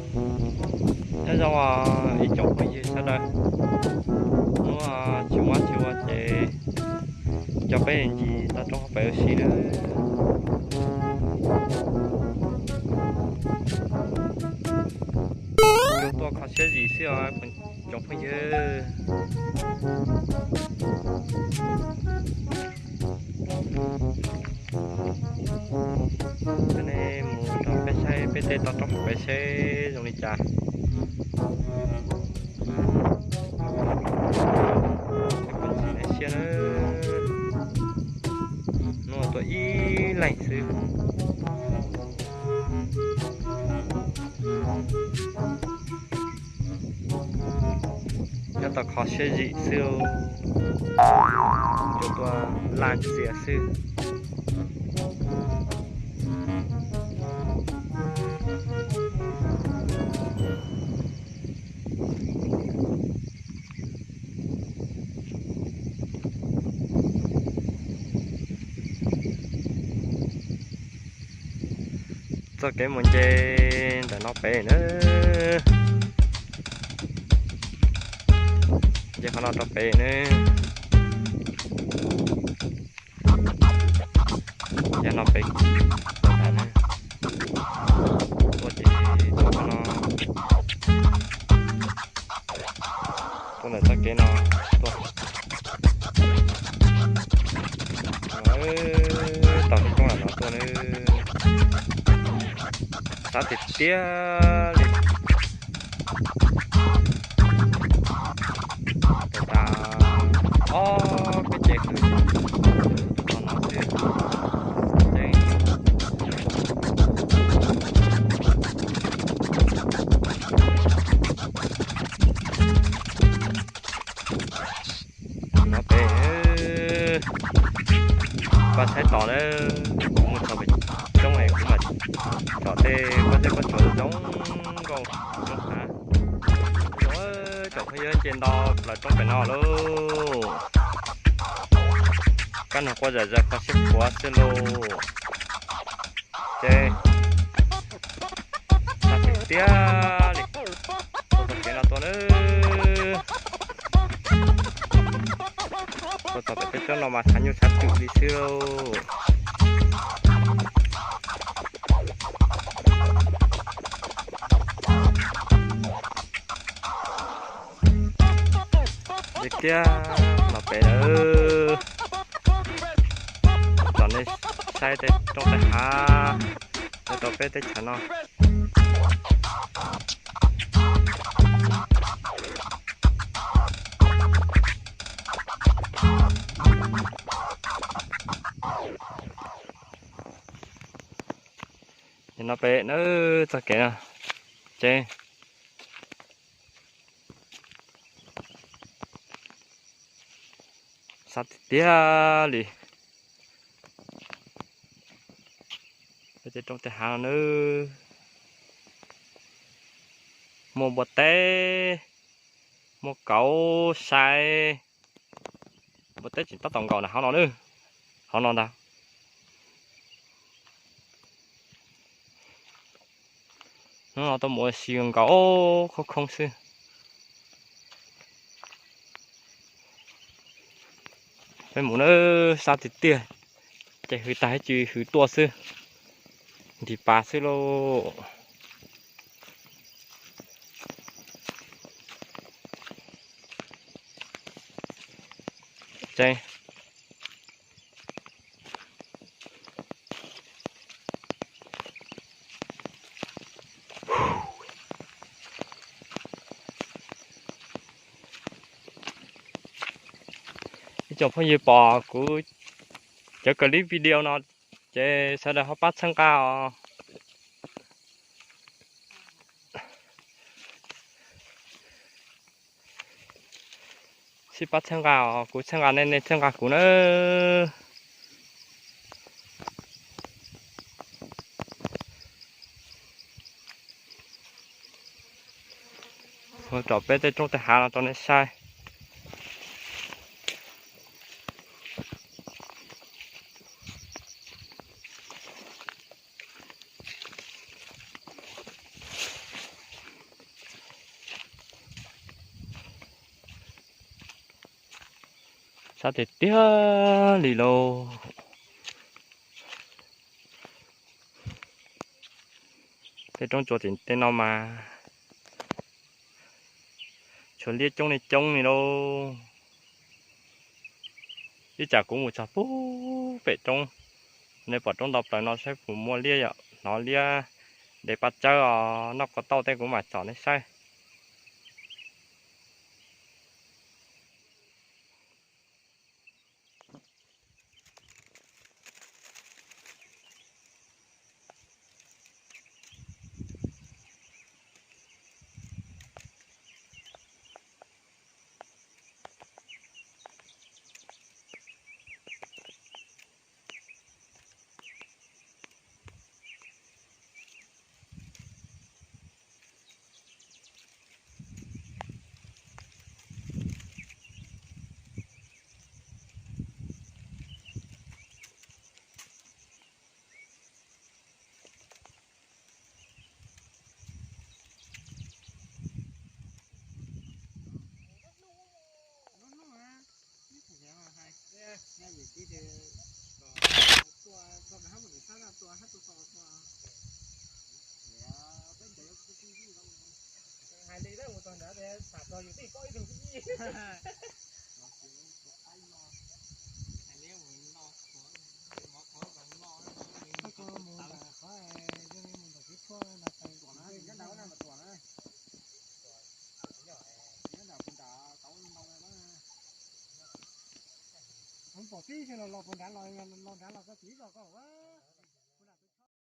Nyob zoo ib tsoom phooj ywg sawv daws, hnub tsis muaj tsis ua ces coj peb ncig toj roob pem ua si na. Yuav tuaj kho siab zim xwb os tsoom phooj ywg. Coj nej mus nrog peb saib peb tej toj roob pem seb zoo li cas. Siab na, hnub no tuaj ib leeg xwb. Nyob tau kho siab zim xwb, tuaj laj ntxias xwb. Txoj kev mus nce ntawm no pem na, nce qhov no rau pem na. Yog no pem, tuaj ces tuaj qhov no, tuaj ntawm txoj kev no tuaj. Tau lub roob lam no tuaj na, sab tiag tiag li. Tes tas ob peb ce hwv, tus qhov no xwb. Ces no pem, pab saib tos na, kuv mus txog pem roob es kuv mam tsom tej pob zeb pob tsuas zoo nkauj roob hav. Tsoom phooj ywg, nce nto plaws roob pem no lauj. Kab noog quaj zom zaws kho siab khuav xwb lauj. Ces tag tiag tiag li, tuaj txoj kev no tuaj na. Tuaj txog pem peb tsob no mas tshav nyuj tshav twm li xwb lauj. Tiag tiag, los pem lawm. Tsom nej saib tej roob tej hav nyob rau peb teb chaws no. Nim no pem na, txoj kev no ces sab tiag tiag li. Tej roob tej hav no na, muaj npua teb, muaj kauv sai, npua teb tseem tab tom nkaum na hauv no na, hauv no ntag. Hnub no tuaj mus ua si nkaus khoob khoob xwb. Peb mus na, sab tiag tiag, ces hwv tag hwv tsis hwv tuaj xwb, nrhiav pas xwb lauj. Ces ib tsoom phooj ywg pom kuv cov clip video no ces sawv daws ho pab txhawb nqa os. Sib pab txhawb nqa os, kuv txhawb nqa nej, nej txhawb nqa kuv na. Mus tom peb tej roob tej hav no rau nej saib. Tiag tiag li lauj. Tej roob tsua tim tej no mas tshuav liab coob li coob li lauj. Ib tsam kuv mus txog pug pem roob, nej pom roob ntau plaws no saib puas muaj liab yom, hnov liab de paj tsawb os, noj ko taub tej kuv mam tsom nej saib. Hais li ua tog ntawd tham txog yus tij paub ib tug ib yig. Koj mus ntawm qhov, mus ntawm txiv tshuaj na, nyob nrad na mas tuam na. Nyob nrad puas nrad tau ntau na. Pom tib si los los puas nrad los, los nrad los koj txiv zos koj.